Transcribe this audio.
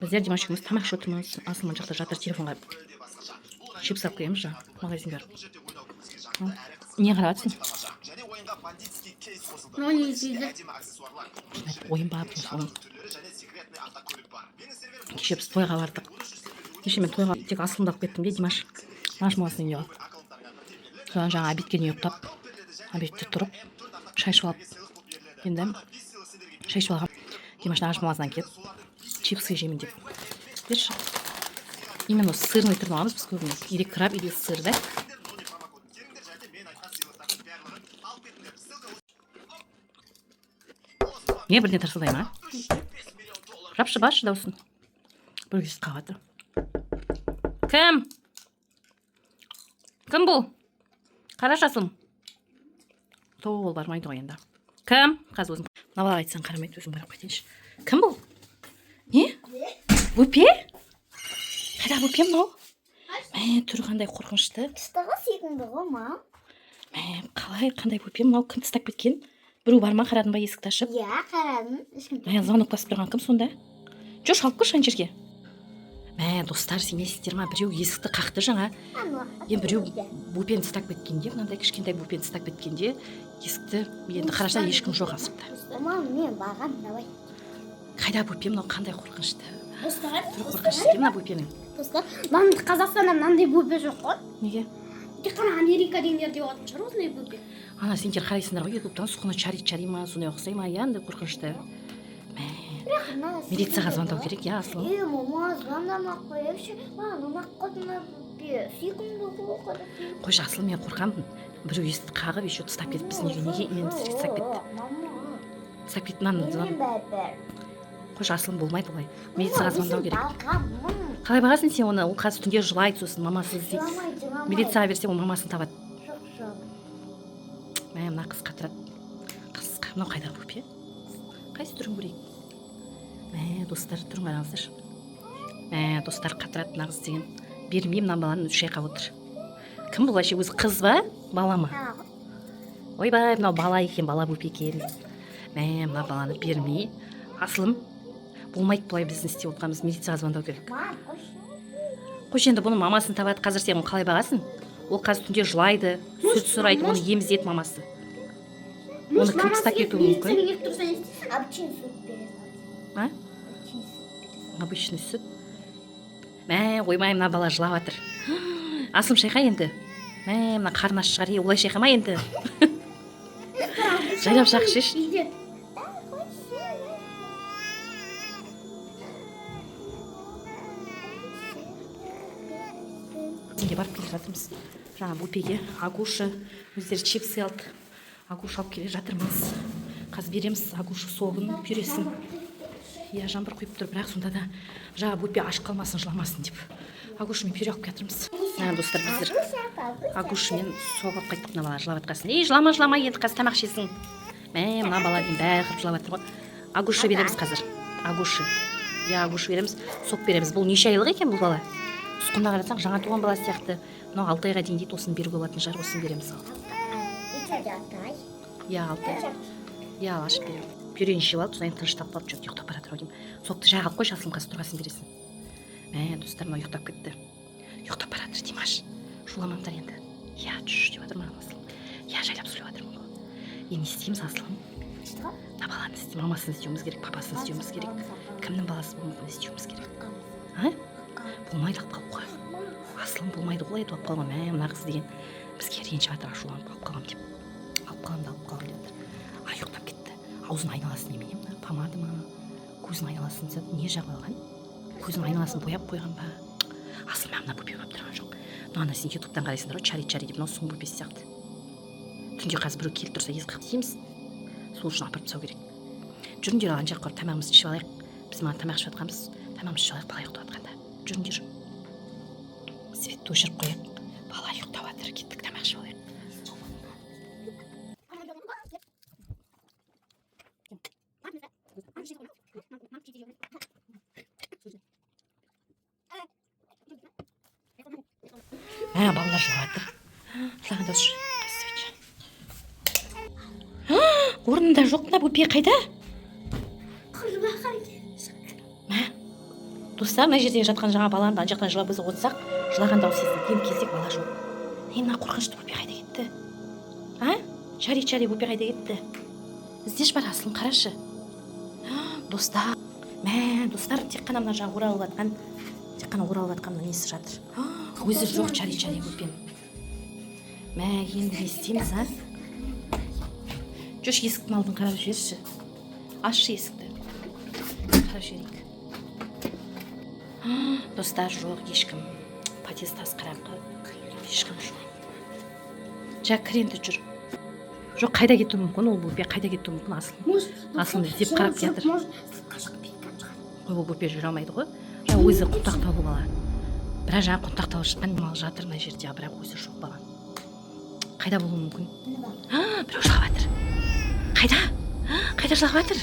Біздер Димаш екеуміз тамақ ішіп отырмыз. Асыл мына жақта жатыр, телефонға чипс алып келгенбіз жаңа магазинге барып. Не қарап жатырсың? Ну, не дейді. Ойын ба соны. Кеше біз тойға бардық. Кеше мен тойға тек Асылымды алып кеттім де, Димаш мамасының үйіне қалды. Содан жаңа обедке дейін ұйықтап, обедте тұрып, шай ішіп алып, енді шай ішіп алғам, Димаш мамасынан келіп, чипсы жеймін деп. Берші. Именно сырный түрін аламыз біз көбіне. Или краб, или сыр, да? Не бірден тарсылдай ма? Жапшы, басшы даусын. Бір кез қалып жатыр. Кім? Кім бұл? Қарашы, Асылым. Ол бармайды ғой енді. Кім? Қазір өзім. Мына балаға айтсаң қарамайды, өзім барып қайтайыншы. Кім бұл? Не? Бөпе? Қайдағы бөпе мынау? Мә, түрі қандай қорқынышты. Тыстығы сүйкімді ғой, мам. Мә, қалай, қандай бөпе мынау? Кім тастап кеткен? Біреу бар ма, қарадың ба есікті ашып? Иә, қарадым. Ешкім. Мә, звонок басып тұрған кім сонда? Жүрші, алып көрші ана жерге. Мә, достар, сенесіздер ма, біреу есікті қақты жаңа. Енді біреу бөпені тастап кеткенде, мынандай кішкентай бөпені тастап кеткенде, есікті енді қараса, ешкім жоқ асыпты. Мам, мен бағам, давай. Қайда бөпе мынау, қандай қорқынышты. Достар, Түрі қорқынышты екен мына бөпенің. Достар, мам, Қазақстанда мынандай бөпе жоқ қой. Неге? Тек қана Америка дегендерде болатын шығар осындай бөпе. Ана сендер қарайсыңдар ғой ютубтан, соны чари чари ма, сондай ұқсай ма, иә, андай қорқынышты. Мә, милицияға звондау керек, иә, Асылым? Е, мама, звондамай ақ қояйықшы. Маған ұнап қалды мына бөпе. Сүйкімді ғой, қара. Қойшы, Асылым, мен қорқамын. Біреу есікті қағып, еще тастап кетіп, біздің үйге неге именно біздерге тастап кетті? Мама. Тастап кетті мынаны звон. Бәрібір. Қойшы, Асылым, болмайды олай. Милицияға звондау керек. Бағамын. Қалай бағасың сен оны? Ол қазір түнде жылайды, сосын мамасы іздейді. Жыламайды, жыламайды. Милицияға берсе, ол мамасын табады. Жоқ, жоқ. Мә, мына қыз қатырады. Қыз, мынау қайдағы бөпе? Қайсы түрін көрейік? Мә, достар, түрін қараңыздаршы. Мә, достар, қатырады мына қыз деген. Бермеймін мына баланы, өзі шайқап отыр. Кім бұл вообще, өзі қыз ба, бала ма? Ойбай, мынау бала екен, бала бөпе екен. Мә, мына баланы бермей. Асылым, болмайды бұлай біздің істеп отқанымыз, милицияға звондау керек. Мам, қойшы. Қойшы енді, бұның мамасын табады. Қазір сен оны қалай бағасың? Ол қазір түнде жылайды, сүт сұрайды, оны емізеді мамасы. Оны кім тастап кетуі мүмкін? Милиция келіп тұрса не істейсің? Обычный сүт бере А? Обычный сүт бере салады. Обычный сүт. Мә, ойбай, мына бала жылап жатыр. Асылым, шайқа енді. Мә, мына қарны аш шығар. Е, олай шайқама енді. Жайлап шақ шеш. Үйде. Магазинге барып келе жатырмыз. Жаңа бөпеге Агуша, өздері чипсы алды. Агуша алып келе жатырмыз. Қазір береміз Агуша согын, пюресін. Иә, жаңбыр құйып тұр, бірақ сонда да жаңа бөпе аш қалмасын, жыламасын деп. Агушамен пюре алып келе жатырмыз. Мә, достар, біздер Агушамен сок алып қайттық мына бала жылап жатқасын. Ей, жылама, жылама, енді қазір тамақ ішесің. Мә, мына бала деймін, бәрі жылап жатыр ғой. Агуша береміз қазір. Агуша. Иә, Агуша береміз, сок береміз. Бұл неше айлық екен бұл бала? Тұсқынына қарасаң, жаңа туған бала сияқты. Мынау 6 айға дейін дейді, осыны беруге болатын шығар, осыны береміз. Алтай. Иә, 6 ай. Иә, ал, ашып беремін. Пюрені жеп алды, содан кейін тынышталып қалды, что ұйықтап бара жатыр ау деймін. Сокты жай алып қойшы, Асылым, қазір тұрғасын бересің. Мә, достар, мынау ұйықтап кетті. Ұйықтап бара жатыр Димаш. Шуламаңдар енді. Иә, түш деп жатыр маған Асылым. Иә, жайлап сөйлеп жатырмын ғой. Енді не істейміз, Асылым? Мына баланы мамасын іздеуіміз керек, папасын іздеуіміз керек. Кімнің баласы болуы мүмкін, іздеуіміз керек. А? Болмайды алып қалуға. Асылым, болмайды олай алып қалуға. Мә, мына қыз деген бізге ренжіп жатыр, ашуланып, алып қаламын деп. Алып қаламын да алып қаламын деп жатыр. А, ұйықтап кетті. Аузының айналасын немене мына? Помада ма? Көзінің айналасын не жағып алған? Көзінің айналасын бояп қойған ба? Асыл, мә, мына бөпе ұнап тұрған жоқ. Мына ана сен ютубтан қарайсыңдар ғой, чари чари деп, мынау соның бөпесі сияқты. Түнде қазір біреу келіп тұрса, есік қағып тиеміз. Сол үшін апарып тастау керек. Жүріңдер, ана жаққа барып тамағымызды ішіп алайық. Біз мына тамақ ішіп жатқанбыз. Тамағымызды ішіп алайық, бала ұйықтап жатқанда. Жүріңдер. Светті өшіріп қояйық. Бала ұйықтап жатыр. Кеттік, тамақ ішіп алайық. Мә, балалар жылап жатыр. Жылаған дауыс. Қайсы свет? Орнында жоқ мына бөпе қайда? Құрбақа. Мә, Достар, мына жерде жатқан жаңа баланы ана жақтан жылап, біз отырсақ, жылаған дауыс естілді. Енді келсек, бала жоқ. Е, мына қорқынышты бөпе қайда кетті, а? Чари, Чари бөпе қайда кетті? Іздеші, бар, асылым, қарашы. Достар, мә, достар, тек қана мына жаңа оралып жатқан, тек қана оралып жатқан мына несі жатыр, өзі жоқ. Чари, Чари бөпем, мә, енді не істейміз, а? Жүрші, есіктің алдын қарап жіберші, ашшы есікті, қарап жіберейік. Достар, жоқ ешкім, подъезд тас қараңғы, ешкім жоқ. Жа, кір енді, жүр. Жоқ, қайда кетуі мүмкін ол бөпе, қайда кетуі мүмкін, асылым? Может, Асылым іздеп қарап келатыр. Может, сыртқа шығып кеткен шығар. Ой, ол бөпе жүре алмайды ғой. Жаңа өзі құнтақтаулы бала, бірақ жаңа құнтақталып шыққан мал жатыр мына жерде, бірақ өзі жоқ. Бала қайда болуы мүмкін? Міне бар. А, біреу жылап жатыр. Қайда? А, қайда жылап жатыр?